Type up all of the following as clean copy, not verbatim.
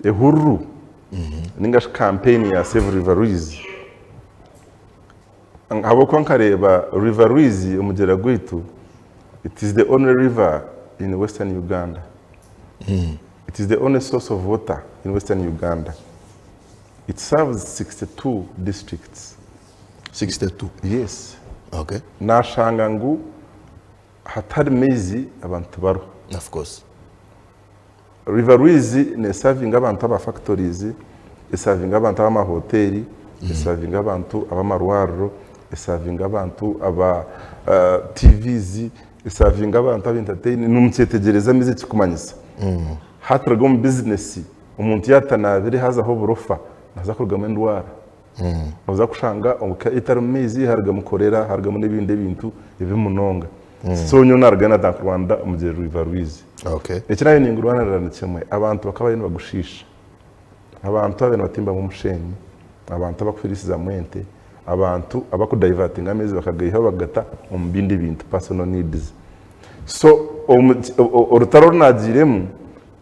Ehururu ninga shi campaign ya Save River Rwizi ahabw'okuba nkareeba River Rwizi omugyera gwaitu it is the only river in Western Uganda. It is the only source of water in Western Uganda. It serves 62 districts. 62? Yes. Okay. Nashanga ngu hatari maizi abantu tibariho. Of course. River Rwizi nesavinga abantu aba factories, esavinga abantu ab'amahoteri, esavinga abantu ab'amarwariro, esavinga abantu aba TVs, esavinga abantu aba entertain, nimukyetegyereza amaizi ekikumanyisa. Hati ruga omu bizinesi, omuntu yaatanaabire hazaho oburofa, nihaza kurugamu endwara. Noza kushanga etarimu maizi harugamu korera, harugamu n'ebindi ebintu ebibi munonga. So nyowe narugayo natandika kurwanira omugyera River Rwizi. Eki naabaire ningurwanirira ni kimwe, abantu bakaba bariyo nibagushiisha. Abantu ababaire nibatimbamu omusheenyi, abantu abakuhurisizamu ente, abantu abakudayivatinga amaizi bakagaihaho bakagata omu bindi bintu personal needs. So orutaro oru naagiiremu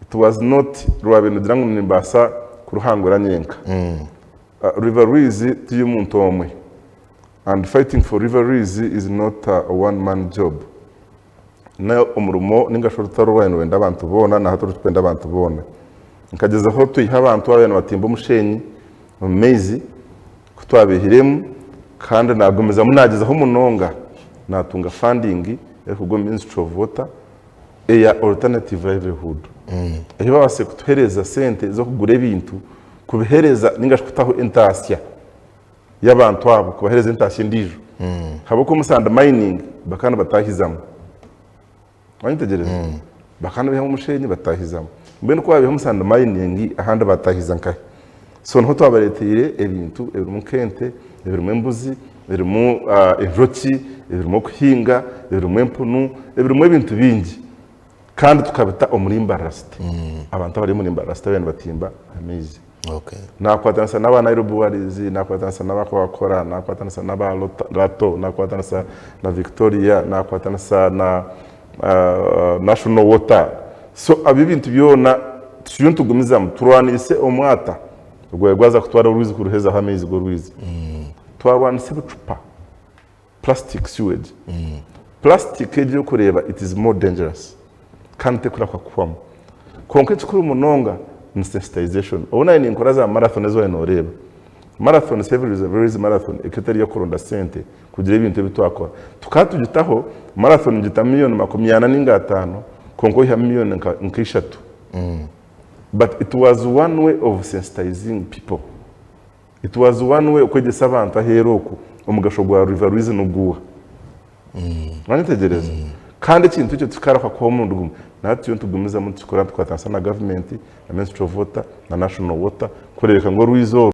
it was not rwabaire nirugira ngu nimbaasa kuruhangura nyenka. River Rwizi ti y'omuntu omwe and fighting for River Rwizi is not a one man job. N'omurimo ninga shi orutaro orwabaire nirwenda abantu boona na hati orurikwenda abantu boona. Nkagyezaho twiha abantu ababaire nibatimba omusheenyi omu maizi ku twabaihiremu kandi naagumizamu naagyezaho munonga naatunga funding erikuruga omu Ministry of Water eya alternative livelihood ei babaasize kutuheereza sente z'okugura ebintu kubiheereza ninga shi kutaho entaasya y'abantu abo kubaheereza entaasya endiijo ahabw'okuba omu sand mining bakaba nibataahizamu wanyetegyereza bakaba nibaihamu omusheenyi bataahizamu mbwenu ku baabiiha omu sand mining ahandi baataahiza nkahi so niho twabareeteire ebintu ebirimu nk'ente ebirimu embuzi ebirimu enjoki ebirimu okuhinga ebirimu empunu ebirimu ebintu bingi kandi tukabita omuri Mbarara City abantu abari omuri Mbarara City ababaire nibatimba amaizi Naakwatanisa n'aba Nile Breweries, naakwatanisa n'aba Coca-Cola, naakwatanisa n'aba Lotto, naakwatanisa na Victoria, naakwatanisa na National Water. So ebyo ebintu byona turiyo nitugumizamu turwaniise omwata ogwabaire gwaza kutwara orwizi kuruhezaho amaizi g'orwizi. Twarwanisa ebicupa, plastic sewage. Plastic egi orikureeba it is more dangerous kandi terikurahuka kuhwamu. Kwonka ekikuru munonga ni sensitization. Obu naabaire ninkora za marathon ezi waabaire nooreeba, marathon Save Rwizi Marathon ekaba etari ey'okuronda sente kugira ebintu ebi twakora. Tukaba tugitaho marathon ngitamu miriyoni 40 ninga ataano kwonka oihamu miriyoni nka ishatu. But it was one way of sensitizing people. It was one way okwegyesa abantu aheeru oku omugasho gwa River Rwizi niguuha. Wanyetegyereza? Kandi ekintu ekyo tikikarahuka kuhwaho omurundi gumwe. Na hati turiyo nitugumizamu nitukikora nitukwatanisa na gavumenti na Ministry of Water na National Water kureebeka ngu orwizi oru.